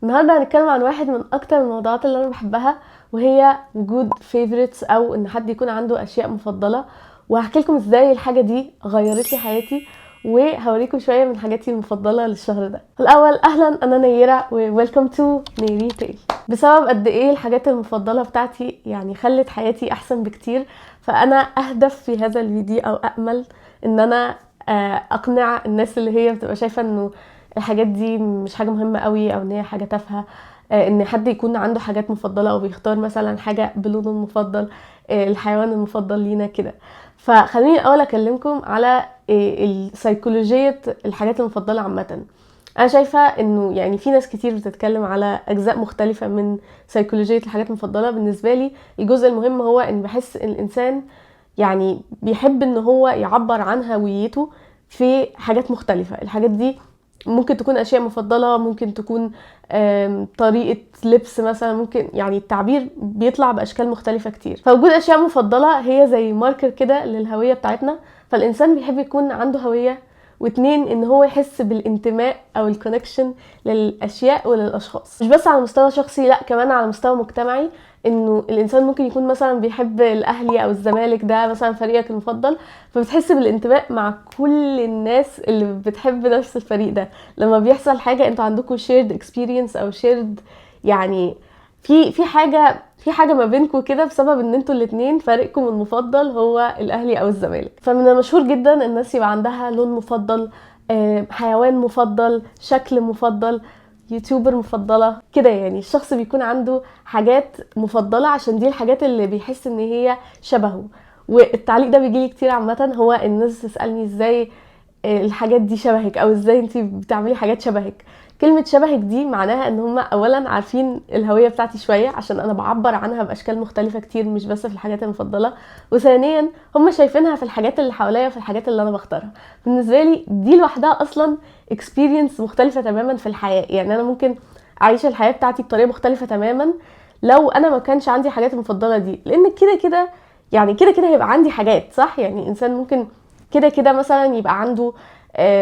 النهارده هنتكلم عن واحد من اكتر الموضوعات اللي انا بحبها، وهي وجود favorites او ان حد يكون عنده اشياء مفضله. وهحكي لكم ازاي الحاجة دي غيرت لي حياتي، وهوريكم شوية من حاجاتي المفضلة للشهر ده. الاول، اهلا، انا نيره و welcome to نيري تيل. بسبب قد ايه الحاجات المفضلة بتاعتي يعني خلت حياتي احسن بكتير، فانا اهدف في هذا الفيديو او امل ان انا اقنع الناس اللي هي بتبقى شايفه انه الحاجات دي مش حاجة مهمة قوي او ان هي حاجة تافهه، ان حد يكون عنده حاجات مفضلة او بيختار مثلا حاجة بلونه المفضل، الحيوان المفضل لينا كده. فخليني الاول اكلمكم على السيكولوجيه الحاجات المفضلة عامه. انا شايفه انه يعني في ناس كتير بتتكلم على اجزاء مختلفة من سيكولوجية الحاجات المفضله. بالنسبة لي الجزء المهم هو ان بحس ان الانسان يعني بيحب ان هو يعبر عن هويته في حاجات مختلفه. الحاجات دي ممكن تكون اشياء مفضله، ممكن تكون طريقه لبس مثلا، ممكن يعني التعبير بيطلع باشكال مختلفة كتير. فوجود اشياء مفضلة هي زي marker كده للهوية بتاعتنا. فالانسان بيحب يكون عنده هويه، واتنين ان هو يحس بالانتماء او ال connection للاشياء وللاشخاص، مش بس على مستوى شخصي، لا كمان على مستوى مجتمعي. انه الانسان ممكن يكون مثلا بيحب الاهلي او الزمالك، ده مثلا فريقك المفضل، فبتحس بالانتماء مع كل الناس اللي بتحب نفس الفريق ده. لما بيحصل حاجة انتوا عندكم shared experience او shared، يعني في حاجه ما بينكم كده بسبب ان انتوا الاتنين فريقكم المفضل هو الاهلي او الزمالك. فمن المشهور جدا الناس يبقى عندها لون مفضل، حيوان مفضل، شكل مفضل، YouTuber مفضلة كده. يعني الشخص بيكون عنده حاجات مفضلة عشان دي الحاجات اللي بيحس ان هي شبهه. والتعليق ده بيجيلي كتير عامه، هو الناس تسالني ازاي الحاجات دي شبهك او ازاي انت بتعملي حاجات شبهك. كلمة شبهك دي معناها ان هم اولا عارفين الهوية بتاعتي شوية عشان انا بعبر عنها باشكال مختلفة كتير، مش بس في الحاجات المفضلة، وثانيا هم شايفينها في الحاجات اللي حواليا وفي الحاجات اللي انا بختارها. بالنسبة لي دي لوحدها اصلا experience مختلفة تماما في الحياة. يعني انا ممكن اعيش الحياة بتاعتي بطريقة مختلفة تماما لو انا ما كانش عندي حاجات المفضلة دي، لان كده كده يعني كده كده هيبقى عندي حاجات، صح؟ يعني انسان ممكن كده كده مثلا يبقى عنده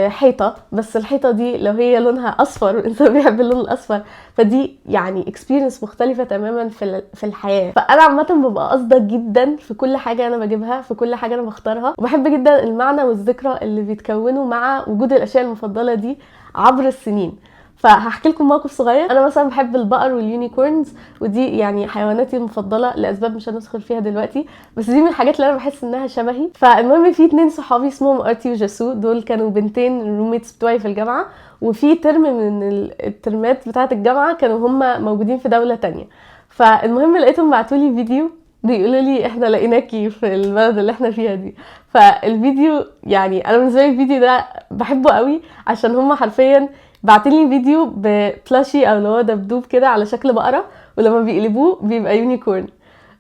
حيطة، بس الحيطة دي لو هي لونها أصفر والإنسان بيحب اللون الأصفر، فدي يعني experience مختلفة تماما في الحياة. فأنا عامة ببقى قاصدة جدا في كل حاجة أنا بجيبها، في كل حاجة أنا بختارها، وبحب جدا المعنى والذكرى اللي بيتكونوا مع وجود الأشياء المفضلة دي عبر السنين. فهحكي لكم موقف صغير. انا مثلا بحب البقر وال unicorns، ودي يعني حيواناتي المفضلة لاسباب مش هندخل فيها دلوقتي، بس دي من الحاجات اللي انا بحس انها شبهي. فالمهم في اتنين صحابي اسمهم ارتي وجاسو، دول كانوا بنتين roommates بتوعي في الجامعه، وفي ترم من الترمات بتاعه الجامعة كانوا هم موجودين في دولة تانية. فالمهم لقيتهم بعتولي فيديو بيقولوا لي احنا لقيناكي في البلد اللي احنا فيها دي. فالفيديو يعني انا بالنسبة لي الفيديو ده بحبه قوي عشان هم حرفيا بعتين لي فيديو ب plushie او اللي هو دبدوب كده على شكل بقره، ولما بيقلبوه بيبقى unicorn.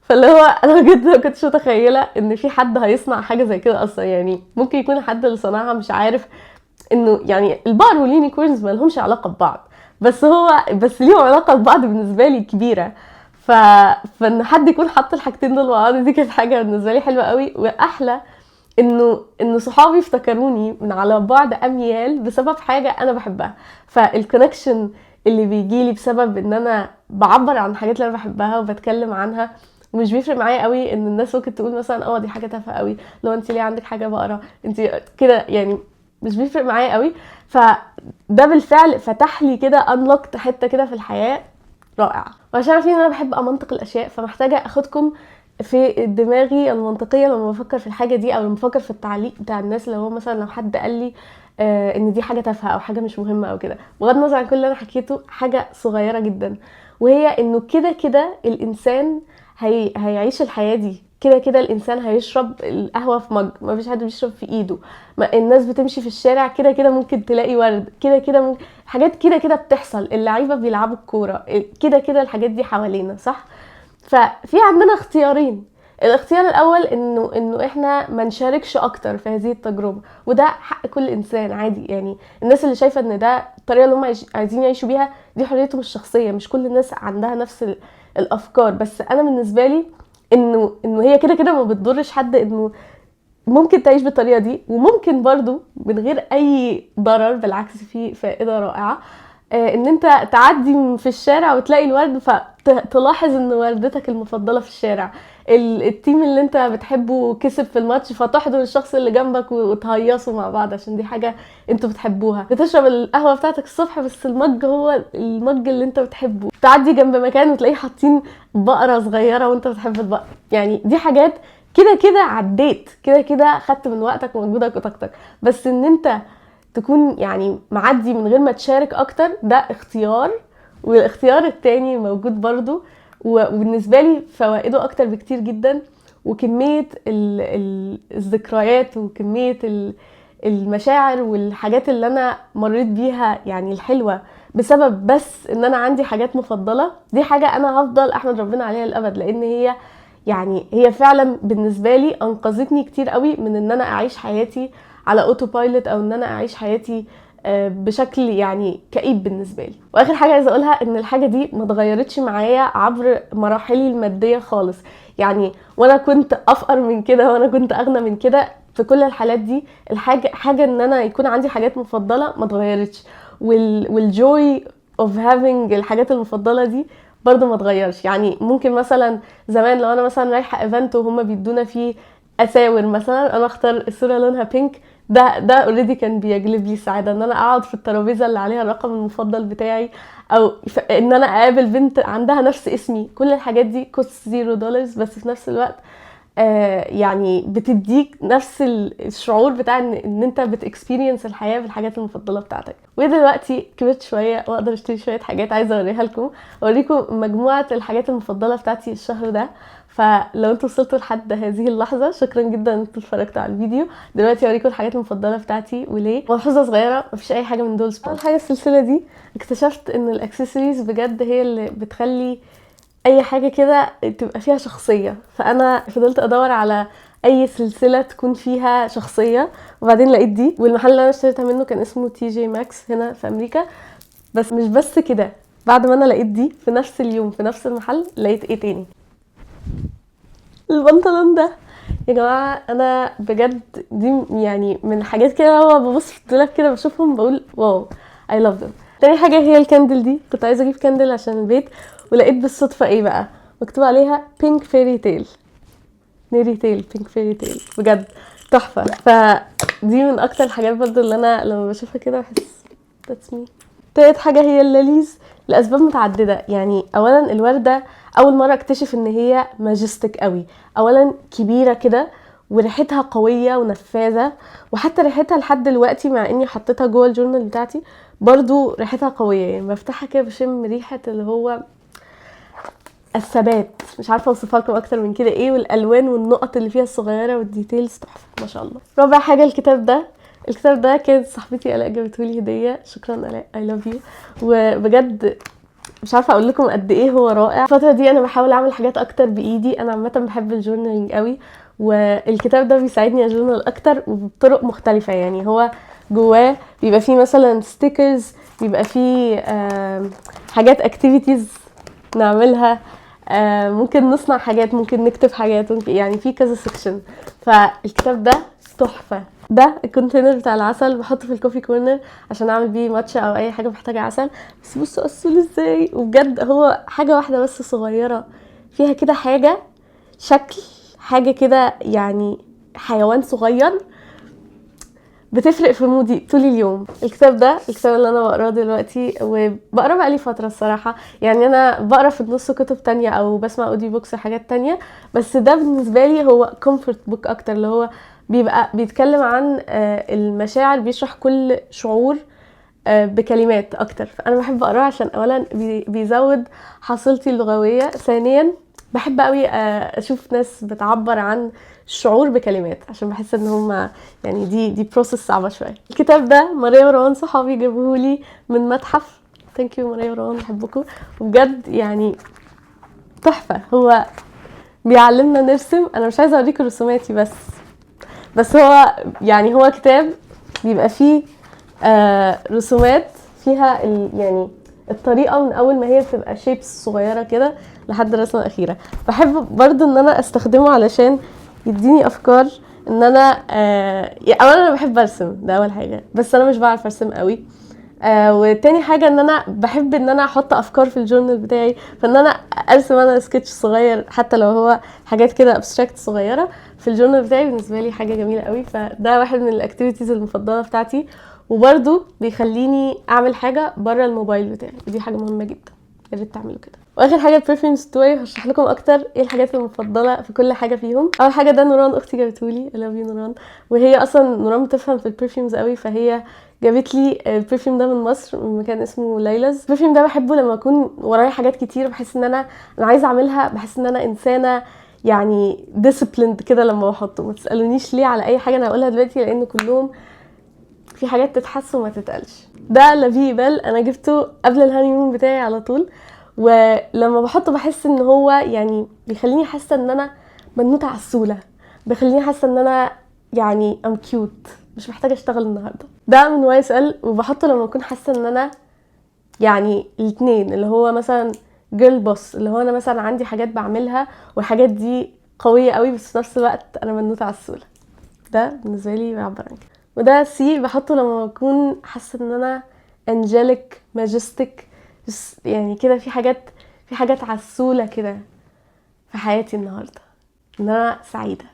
فاللي هو انا بجد ما كنتش متخيله ان في حد هيصنع حاجة زي كده اصلا. يعني ممكن يكون حد اللي صنعها مش عارف انه يعني البقر وال unicorns ما لهمش علاقة ببعض، بس ليهم علاقة ببعض بالنسبة لي كبيره. فان حد يكون حط الحاجتين دول مع بعض دي كانت حاجة بالنسبة لي حلوة قوي. واحلى انه صحابي افتكروني من على بعد اميال بسبب حاجة انا بحبها. فال connection اللي بيجيلي بسبب ان انا بعبر عن الحاجات اللي انا بحبها وبتكلم عنها، ومش بيفرق معايا قوي ان الناس ممكن تقول مثلا اه دي حاجة تافهة قوي، لو انت ليه عندك حاجة بقره انت كده، يعني مش بيفرق معايا قوي. فده بالفعل فتح لي كده unlocked حتة كده في الحياة رائعه. وعشان عارفين ان انا بحب امنطق الاشياء، فمحتاجه اخدكم في دماغي المنطقية لما بفكر في الحاجة دي، او لما بفكر في التعليق بتاع الناس، اللي هو مثلا لو حد قال لي ان دي حاجة تافهة او حاجة مش مهمة او كده. بغض النظر عن كل اللي انا حكيته، حاجة صغيرة جدا، وهي انه كده كده الانسان هيعيش الحياة دي، كده كده الانسان هيشرب القهوة في mug، ما فيش حد بيشرب في ايده، ما الناس بتمشي في الشارع كده كده ممكن تلاقي ورد، كده كده ممكن حاجات كده كده بتحصل، اللعيبة بيلعبوا الكوره، كده كده الحاجات دي حوالينا، صح؟ ففي عندنا اختيارين. الاختيار الاول انه احنا ما نشاركش اكتر في هذه التجربه، وده حق كل انسان عادي. يعني الناس اللي شايفه ان ده الطريقة اللي هم عايزين يعيشوا بيها دي حريتهم الشخصيه، مش كل الناس عندها نفس الافكار. بس انا بالنسبة لي انه هي كده كده ما بتضرش حد، انه ممكن تعيش بالطريقة دي، وممكن برضو من غير اي ضرر، بالعكس في فائدة رائعه. ان انت تعدي في الشارع وتلاقي الورد فتلاحظ ان وردتك المفضلة في الشارع، ال team اللي انت بتحبه كسب في الماتش فتحضن الشخص اللي جنبك وتهيصوا مع بعض عشان دي حاجة انتوا بتحبوها. بتشرب القهوة بتاعتك الصبح بس ال mug هو ال mug اللي انت بتحبه. تعدي جنب مكان وتلاقيه حاطين بقرة صغيرة وانت بتحب البقر. يعني دي حاجات كده كده عديت، كده كده خدت من وقتك ومجهودك وطاقتك، بس ان انت تكون يعني معدي من غير ما تشارك اكتر ده اختيار، والاختيار التاني موجود برضو، وبالنسبة لي فوائده اكتر بكتير جدا، وكمية الذكريات وكمية المشاعر والحاجات اللي انا مريت بيها يعني الحلوة بسبب بس ان انا عندي حاجات مفضلة، دي حاجة انا هفضل احمد ربنا عليها للابد، لان هي يعني هي فعلا بالنسبة لي انقذتني كتير قوي من ان انا اعيش حياتي على auto pilot، او ان انا اعيش حياتي بشكل يعني كئيب بالنسبة لي. واخر حاجة عايزه اقولها ان الحاجة دي ما اتغيرتش معايا عبر مراحلي المادية خالص، يعني وانا كنت افقر من كده وانا كنت اغنى من كده، في كل الحالات دي الحاجة حاجة ان انا يكون عندي حاجات مفضلة ما اتغيرتش، وال joy of having الحاجات المفضلة دي برضو ما اتغيرش. يعني ممكن مثلا زمان لو انا مثلا رايحة event وهم بيدونا فيه اساور مثلا، انا اختار الصورة لونها pink، ده already كان بيجلب لي سعادة ان انا اقعد في الترابيزة اللي عليها الرقم المفضل بتاعي، او ان انا اقابل بنت عندها نفس اسمي. كل الحاجات دي cost $0، بس في نفس الوقت يعني بتديك نفس الشعور بتاع ان انت بت experience الحياة بالحاجات المفضلة بتاعتك. ودلوقتي كبرت شوية واقدر اشتري شوية حاجات عايزه اوريها لكم، اوريكم مجموعة الحاجات المفضلة بتاعتي الشهر ده. فلو انتوا وصلتوا لحد هذه اللحظة شكرا جدا ان انتوا اتفرجتوا على الفيديو. دلوقتي اوريكم الحاجات المفضلة بتاعتي وليه. ملحوظة صغيرة، مفيش اي حاجة من دول sponsor. اول حاجة السلسلة دي، اكتشفت ان الاكسسوارز بجد هي اللي بتخلي اي حاجة كده تبقى فيها شخصية، فانا فضلت ادور على اي سلسلة تكون فيها شخصية، وبعدين لقيت دي. والمحل اللي انا اشتريتها منه كان اسمه TJ Maxx هنا في امريكا. بس مش بس كده، بعد ما انا لقيت دي في نفس اليوم في نفس المحل لقيت ايه تاني؟ البنطلون ده يا جماعة. انا بجد دي يعني من الحاجات كده لما ببص في الدولاب كده بشوفهم بقول wow I love them. تاني حاجة هي ال candle دي، كنت عايزه اجيب candle عشان البيت، ولقيت بالصدفة ايه بقى مكتوب عليها pink fairy tale، nairy tale، pink fairy tale، بجد تحفة. فدي من اكتر الحاجات برضو اللي انا لما بشوفها كده بحس that's me. تالت حاجة هي ال lilies، لاسباب متعددة. يعني اولا الورده اول مرة اكتشف ان هي majestic قوي، اولا كبيرة كده وريحتها قوية ونفاذه، وحتى ريحتها لحد دلوقتي مع اني حطيتها جوه ال journal بتاعتي برضو ريحتها قوية، يعني بفتحها كده بشم ريحه اللي هو الثبات، مش عارفه اوصفها لكم اكتر من كده ايه، والالوان والنقط اللي فيها الصغيرة وال details تحفة ما شاء الله. رابع حاجة الكتاب ده، الكتاب ده كانت صاحبتي الاء جابته لي هديه، شكرا الاء I love you. وبجد مش عارفه اقول لكم قد ايه هو رائع. الفترة دي انا بحاول اعمل حاجات اكتر بايدي، انا عامة بحب ال journaling قوي، والكتاب ده بيساعدني ا journal اكتر وبطرق مختلفة. يعني هو جواه بيبقى فيه مثلا stickers، بيبقى فيه حاجات activities نعملها، ممكن نصنع حاجات، ممكن نكتب حاجات، ممكن يعني في كذا section. فالكتاب ده تحفة. ده ال container بتاع العسل، بحطه في ال coffee corner عشان اعمل بيه ماتشا او اي حاجة محتاجه عسل. بس بصوا عسول ازاي، وبجد هو حاجة واحدة بس صغيرة فيها كده حاجة شكل حاجة كده يعني حيوان صغير، بتفرق في mood ي طول اليوم. الكتاب ده الكتاب اللي انا بقراه دلوقتي، وبقراه بقالي فترة الصراحة، يعني انا بقرا في النص كتب تانية او بسمع audio books وحاجات تانية، بس ده بالنسبة لي هو comfort book اكتر، اللي هو بيبقى بيتكلم عن المشاعر، بيشرح كل شعور بكلمات اكتر. فانا بحب اقراه عشان اولا بيزود حصيلتي اللغوية، ثانيا بحب قوي اشوف ناس بتعبر عن الشعور بكلمات، عشان بحس ان هم يعني دي process صعبة شوية. الكتاب ده ماريا وروان صحابي جابوهولي من متحف، thank you ماريا وروان بحبكم، وبجد يعني تحفة. هو بيعلمنا نرسم، انا مش عايزه اوريكم رسوماتي، بس هو يعني هو كتاب بيبقى فيه رسومات فيها يعني الطريقة من اول ما هي بتبقى shapes صغيرة كده لحد الرسمة الاخيرة. بحب برضو ان انا استخدمه علشان يديني افكار ان انا اولا انا بحب ارسم، ده اول حاجة، بس انا مش بعرف ارسم قوي. وتاني حاجة ان انا بحب ان انا احط افكار في ال journal بتاعي، فان انا ارسم انا سكتش صغير حتى لو هو حاجات كده abstract صغيرة في ال journal بتاعي، بالنسبة لي حاجة جميلة قوي. فده واحد من ال activities المفضلة بتاعتي، وبرده بيخليني اعمل حاجة بره الموبايل بتاعي، ودي حاجة مهمة جدا، يا ريت تعملوا كده. واخر حاجة ال perfumes بتوعي، هشرح لكم اكتر ايه الحاجات المفضلة في كل حاجة فيهم. اول حاجة ده نوران اختي جابته لي، I love you نوران، وهي اصلا نوران بتفهم في ال perfumes قوي، فهي جابت لي ال perfume ده من مصر من مكان اسمه ليلز. ال perfume ده بحبه لما اكون ورايا حاجات كتير، بحس ان انا عايزه اعملها، بحس ان انا انسانه يعني disciplined كده لما بحطه. ما تسالونيش ليه على اي حاجة انا هقولها دلوقتي، لان كلهم في حاجات تتحس وما تتقالش. ده La Vie Est Belle، انا جبته قبل ال honeymoon بتاعي على طول، ولما بحطه بحس ان هو يعني بيخليني حاسه ان انا بنوته عسوله، بيخليني حاسه ان انا يعني I'm cute، مش محتاجه اشتغل النهارده. ده من YSL، وبحطه لما اكون حاسه ان انا يعني الاتنين، اللي هو مثلا girl boss، اللي هو انا مثلا عندي حاجات بعملها والحاجات دي قوية قوي، بس في نفس الوقت انا بنوته عسوله. ده بالنسبة لي بيعبر عن كده. وده Sì بحطه لما بكون حاسه ان انا angelic majestic، بس يعني كده في حاجات عسوله كده في حياتي النهارده، ان انا سعيدة.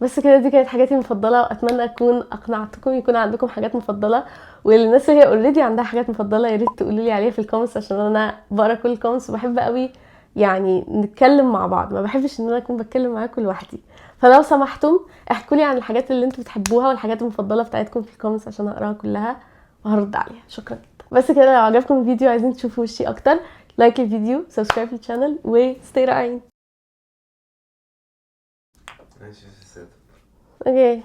بس كده، دي كانت حاجاتي المفضله، واتمنى اكون اقنعتكم يكون عندكم حاجات مفضله. والناس اللي هي already عندها حاجات مفضلة يا ريت تقولوا لي عليها في ال comments، عشان انا بقرا كل ال comments وبحب قوي يعني نتكلم مع بعض، ما بحبش ان انا اكون بتكلم معاكم لوحدي. فلو سمحتم احكوا لي عن الحاجات اللي انتوا بتحبوها والحاجات المفضلة بتاعتكم في ال comments عشان اقراها كلها وهرد عليها. شكرا جدا. بس كده، لو عجبكم الفيديو عايزين تشوفوا وشي اكتر، like الفيديو، subscribe لل channel، و stay رائعين. ماشي في ال set. okay،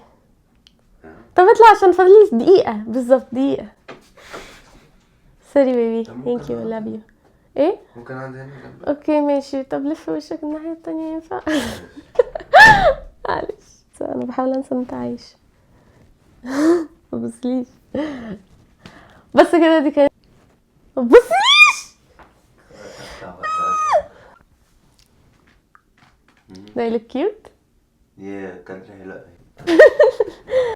طب اطلع عشان فاضل دقيقة بالظبط، دقيقة. sorry baby. طب ممكن thank you. أقعد؟ love you. ايه؟ ممكن اقعد هنا جنبك؟ okay ماشي. طب لف وشك الناحية التانية ينفع؟ معلش انا بحاول انسى ان انت عايش. ما تبصليش. بس كده، دي كانت، ما تبصليش. ده look cute. yeah، كان حلو قوي.